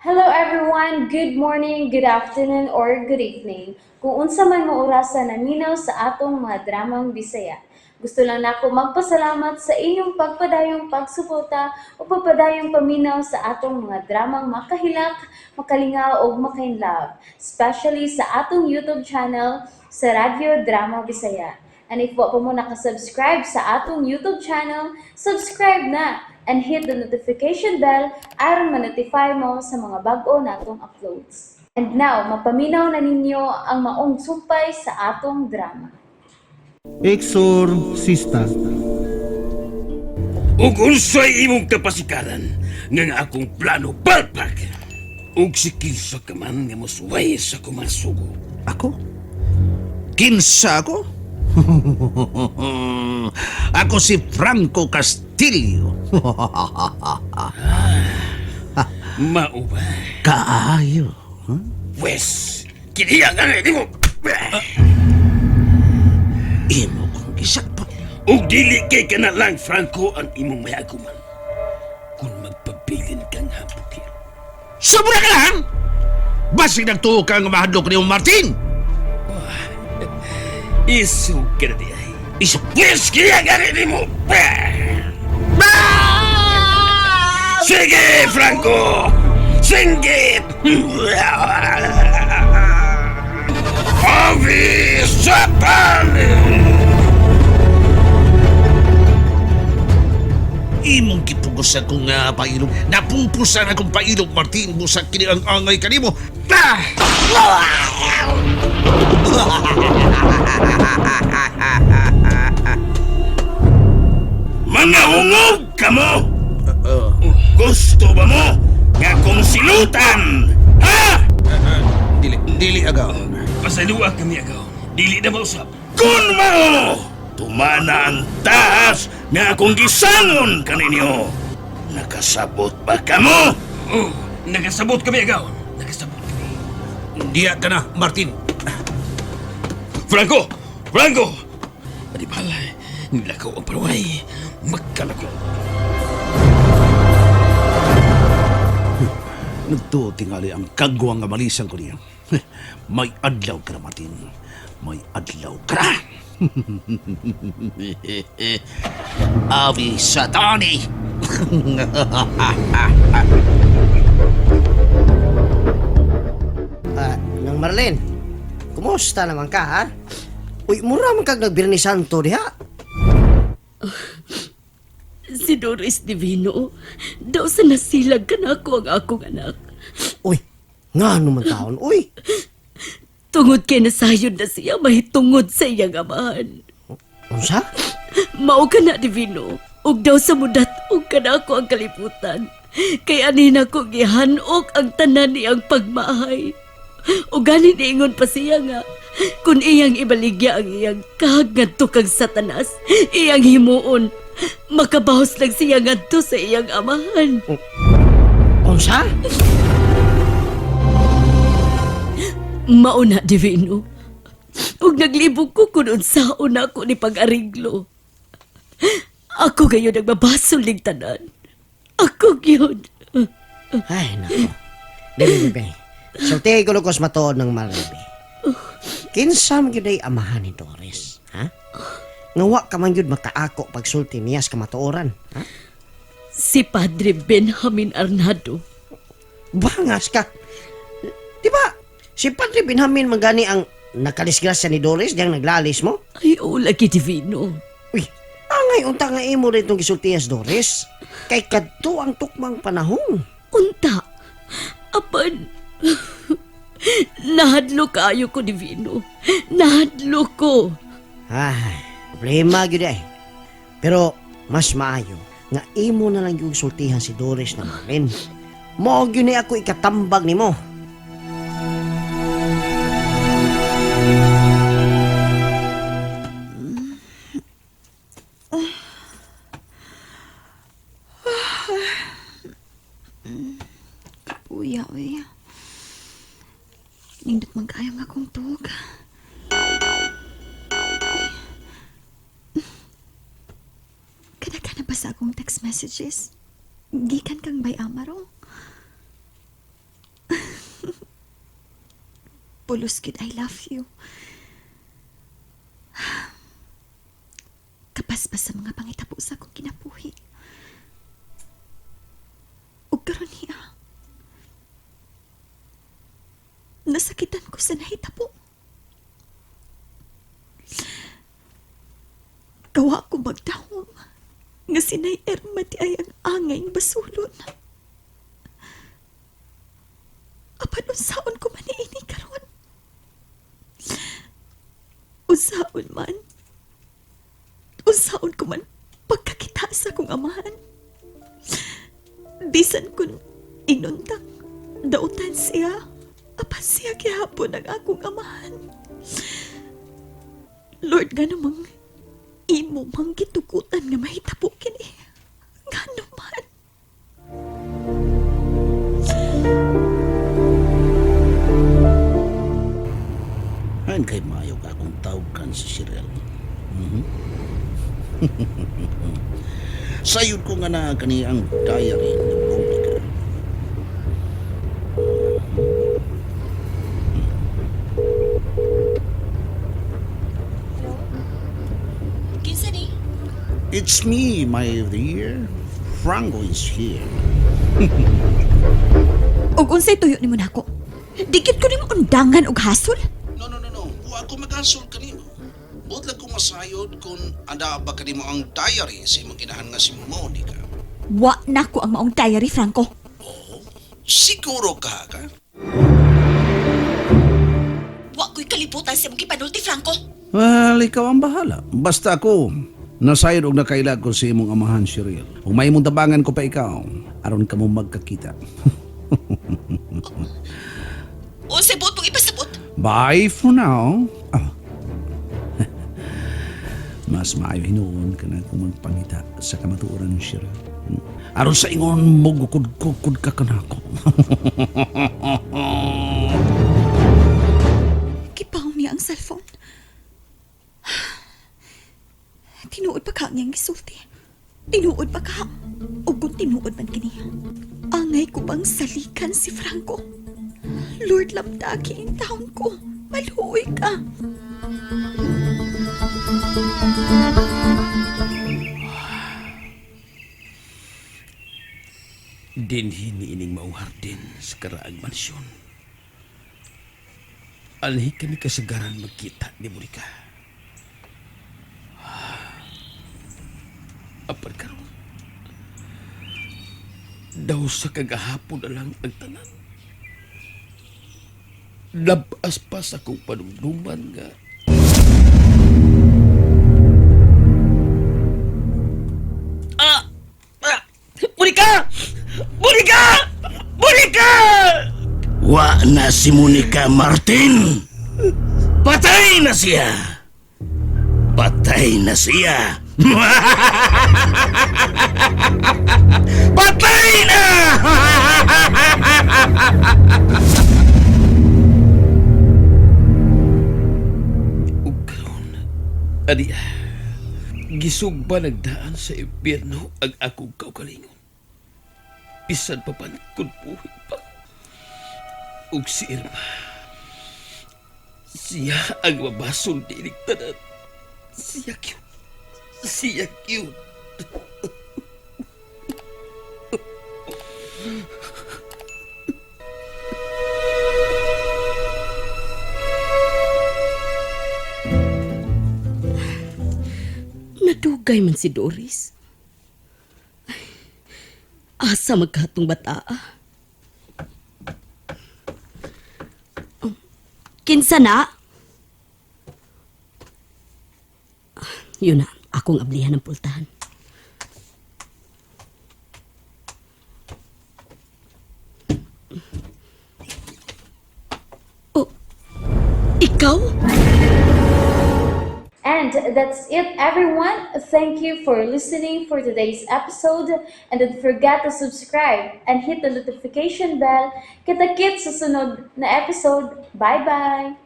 Hello everyone! Good morning, good afternoon, or good evening. Kung unsa man mo orasa naminaw sa atong mga dramang Bisaya. Gusto lang nako magpasalamat sa inyong pagpadayong pagsuporta o pagpadayong paminaw sa atong mga dramang makahilak, makalingaw ug makainlove, especially sa atong YouTube channel sa Radyo Drama Bisaya. And if wa pa mo nakasubscribe sa atong YouTube channel, subscribe na and hit the notification bell aron ma-notify mo sa mga bag-o natong uploads. And now, mapaminaw na ninyo ang maong sumpay sa atong drama. Exorcista. Ug unsay imong kapasikaran nga ang akong plano palpak. Ug si kinsa ka man nga mosuway sa kumasugo. Ako? Kinsa ako? Ako si Franco Castillo. Mao ba? Kaayo. Wes, kini ang angay nimo. Imo kong gisakpan. Ug dili kay kana lang, Franco, ang imong mayaguman. Kung magpabilin kang hambukir. Sobra ka lang! Basig nagtuo ka nga mahadlok ni Martin! Isog ka na di ay. Isok. Wes, kini ang angay nimo. Sige, Franco! Singgit! Avi Satan! Imong gipugos akong pailog. Napupusan akong pailog, Martin. Busak kini ang angay kanimo. Ah! Mga hungog kamo! Gusto ba mo nga kung silutan? Ha? Dili, dili agaw. Pasalua kami agaw. Dili na mausap. Kung mao, tumana ang taas nga akong gisangon kaninyo. Nakasabot ba kamo? Oh, nakasabot kami agaw. Nakasabot kami. Diya ka na, Martin. Franco! Franco! Adi pala, nilakaw ang paluay. Magkalako. Nagtuo tingali ang kagwang nga malisan ko niya. May adlaw ka na, Martin. May adlaw ka na. Avi Satani! Ah, nang Marlene, kumusta naman ka, ha? Uy, mura man kag nagbirni Santo diha. Si Doris Divino, daw sa nasilag ka na ako ang akong anak. Uy, nga naman taon, uy. Tungod kay nasayod na siya, mahitungod sa iyang amahan. Unsa? Mao ka na, Divino. Ug daw sa mudat, ug ka na ako ang kalibutan. Kay anina ko gihanok ang tanan niyang pagmahay. Ug gani niingon pa siya nga, kung iyang ibaligya ang iyang kahag ngadto kang Satanas, iyang himuon, makabahos lang siya ngadto sa iyang amahan. Unsa? Mauna, Divino. Ug naglibog ko kung unsaon ako ni pag-ariglo. Ako gayon nagbabasol ning tanan. Ako gyud. Ay, nako. Dili, bebe. Sulti ko lukos matuod ng Marlene, be. Kinsa man gyud ay amahan ni Doris, ha? Nga wa ka man gyud makaako pagsulti niya sa kamatuoran, ha? Si Padre Benjamin Arnado. Bangas ka. Di ba? Si Padre Benjamin magani ang nakalisgrasya ni Doris diyang naglalis mo? Ay, oo lagi, Divino. Uy, angay unta nga imo rin itong gisultiyas, Doris. Kay kadto ang tukmang panahon. Unta. Apan. Nahadlo kaayo ko, Divino. Nahadlo ko. Ay, problema gyud ay. Pero mas maayo nga imo na lang yung sultihan si Doris na Marlene. Mao gyud ni ako ikatambag nimo. Uya, uy. Nindot man kayo nga akong tuog. Kada ka na ba sa akong text messages? Gikan kang bay amaro? Pulos gid, I love you. Kapaspas sa mga pangitabo sa akong kinabuhi. Ug karon niya, nasakitan ko sa nahitabo. Gawa ko magdahom nga sinay Irma di ay ang angay basulon. Apan unsaon ko man niini karon? Unsaon man? Unsaon ko man pagkakita sa akong amahan? Bisan kun inuntang dautan siya, apan siya gihapon ang akong amahan. Lord, nga namang imo mang gitugutan nga mahitabo kini. Nga naman. Ayon kay maayo ka akong tawgan si Cheryl. Sayod ko nga na kani ang diary ni Monica. Kinsa ni? It's me, my dear. Franco is here. Og unsay tuyo nimo nako? Dikit ko nimo undangan og hasol? No, no, no, no. Wa ako magasol kanimo. Buot lang ko masayod kung anda ba kanimo ang diary sa imong ginahan nga si Monica. Wa nako ang maong diary, Franco. Siguro ka ka? Wa ko'y kalibutan sa imong gipanulti, Franco. Well, ikaw ang bahala. Basta ako, nasayod og nakailag ko sa imong amahan, Cheryl. Kung may imong tabangan ko pa ikaw, aron ka mo magkakita. Unsay buot mong ipasabot? Bye for now. Ah. Mas maayo hinuon ka na kung magpangita sa kamatuoran, Cheryl. Aron sa ingon mo, gukod-kukod ka kanako. Gipaw niya ang cellphone. Tinuod pa ka niyang gisulti. Tinuod pa ka. O kung tinuod man kini. Angay ko bang salikan si Franco? Lord lamdaki in taon ko. Maluoy ka. Dinhi niining maong hardin sa karaang mansyon. Alhi kami kasagaran magkita ni Monica. Apan karon. Daw sa kagahapon na lang ang tanan. Labas pa sa akong panumduman nga Ah! Ah! Monica! Monica! Monica! Wa na si Monica Martin. Patay na siya. Patay na siya. Patay na! Ug karon, adi, gisugba nagdaan sa impyerno ang akong kaugalingon. Bisan pa man kung buhi pa. Ug si Irma, siya ang mabasol dinig tanan. Siya cute. Siya cute. Nadugay man si Doris. Ay, asa magkatong bataa. Oh, kinsa na? Yun na, akong ablihan ng pultahan. Oh, ikaw? And that's it, everyone. Thank you for listening for today's episode. And don't forget to subscribe and hit the notification bell. Kita-kits sa sunod na episode. Bye-bye!